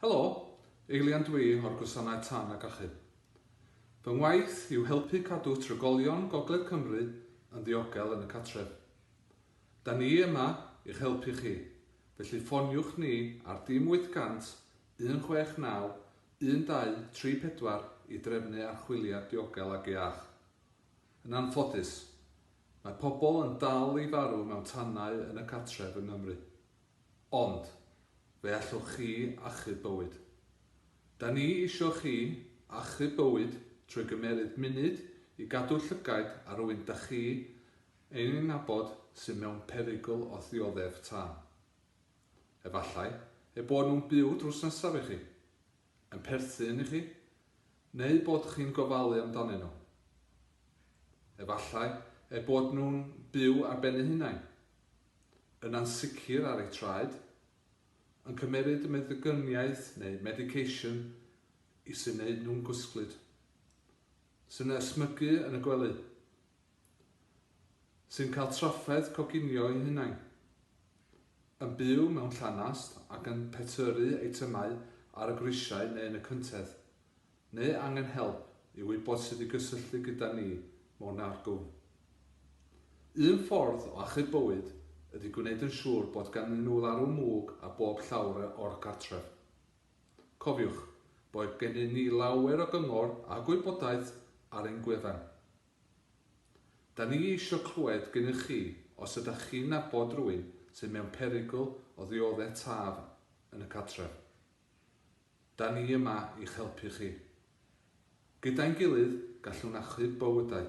Helo, Eilian dwi o'r Gwasanaeth Tân ac Achub. Fy ngwaith yw helpu cadw trigolion Gogledd Cymru yn ddiogel yn y cartref. Da ni yma i'ch helpu chi, felly ffoniwch ni ar dim 800 169 1234 i drefnu archwiliad diogel ac iach. Yn anffodus, mae pobl yn dal i farw mewn tanau yn y cartref yng Nghymru. Ond, fe allwch chi achub bywyd. Da ni isio chi achub bywyd trwy gymeryd munud i gadw llygaid ar rywun da chi ei nabod sydd mewn perygl o ddioddef tân. Efallai eu bod nhw'n byw drws nesaf i chi, yn perthyn i chi, neu bod chi'n gofalu amdanyn nhw. Efallai eu bod nhw'n byw ar ben eu hunain, yn ansicr ar eu traed, yn cymeryd meddygyniaeth neu medication i sy'n neud nhw'n gwsglyd, sy'n ysmygu yn y gwely, sy'n cael trafferth coginio eu hunain, yn byw mewn llanast ac yn petyru eitemau ar y grisiau neu yn y cyntedd, neu angen help i wybod sut i gysylltu gyda ni mewn argyfwng. Un ffordd o achub bywyd ydy gwneud yn siŵr bod ganddyn nhw larwm mwg ar bob llawr o'r cartref. Cofiwch, bod gennyn ni lawer o gyngor a gwybodaeth ar ein gwefan. Da ni eisio clywed gennych chi os ydach chi'n nabod rhywun sydd mewn perygl o ddiodde' taf yn y cartref. Da ni yma i'ch helpu chi. Gyda'n gilydd, gallwn achub bywydau.